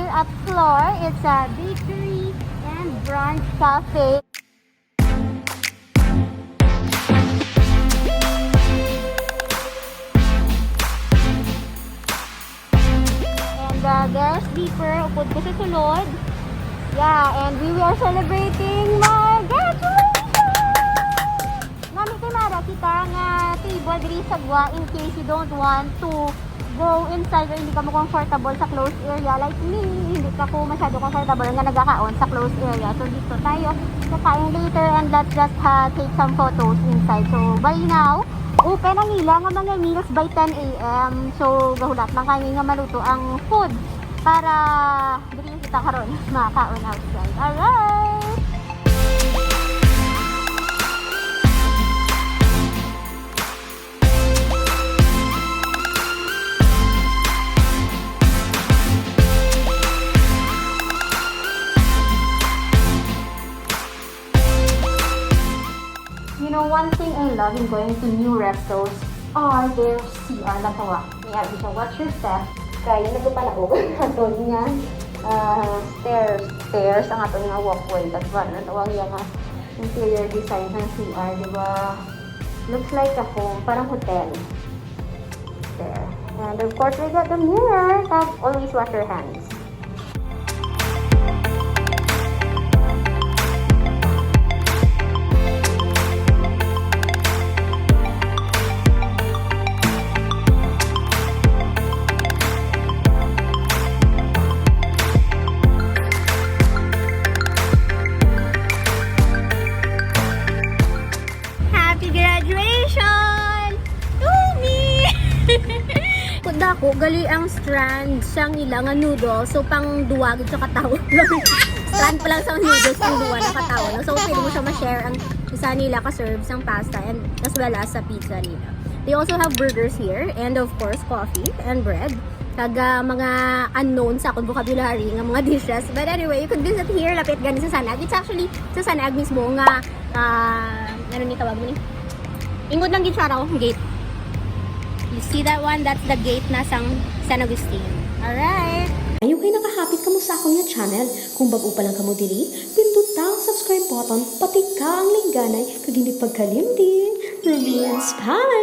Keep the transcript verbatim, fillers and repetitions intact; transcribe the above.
At floor, it's a bakery and brunch cafe. And uh, there's Dipper, upod ko sa sulod. Yeah, and we are celebrating my graduation! Nami kay Mara kita nga table diri sa gwa in case you don't want to go inside or hindi ka mo comfortable sa closed area like me, hindi ka ko masyado comfortable nga nagakaon sa closed area. So dito tayo kakain later and let's just uh, take some photos inside. So by now, open ang ila nga mga meals by ten a m. So gahulat lang kami nga maluto ang food para diri kita karon makakaon outside. Alright! You know, one thing I love in going to new reptos are their C R na tawa. May abi siya, watch your step. Kay nagapalaog ang aton nga ah, stairs. Stairs ang aton nga walkway. That's why natawag niya nga interior design ng C R, di ba? Looks like a home, parang hotel. There. And of course, we got the mirror. Have, always wash your hands. Happy graduation! To me! Kung dako, gali ang strand sang ila nga noodles. So, pang duwa gid siya katawo. Strand pa lang sa noodles, pang duwa na katawo. No? So, pwede mo siya ma-share ang isa nila ka-serve sang pasta and as well as sa pizza nila. They also have burgers here and of course, coffee and bread. Kag ah, mga unknown sa akong vocabulary nga mga dishes. But anyway, you could visit here, lapit gani sa Sanag. It's actually sa Sanag mismo nga, ah, ano ni tawag mo ni? Ingod lang gid siya raw, gate. You see that one? That's the gate na sang San Agustin. Alright. Ayaw kay nakahapit kamo sa akon nga channel. Kung bag-o pa lang kamo diri, pinduta ang subscribe button, patika ang lingganay, kag hindi pagkalimti, Romance Pie!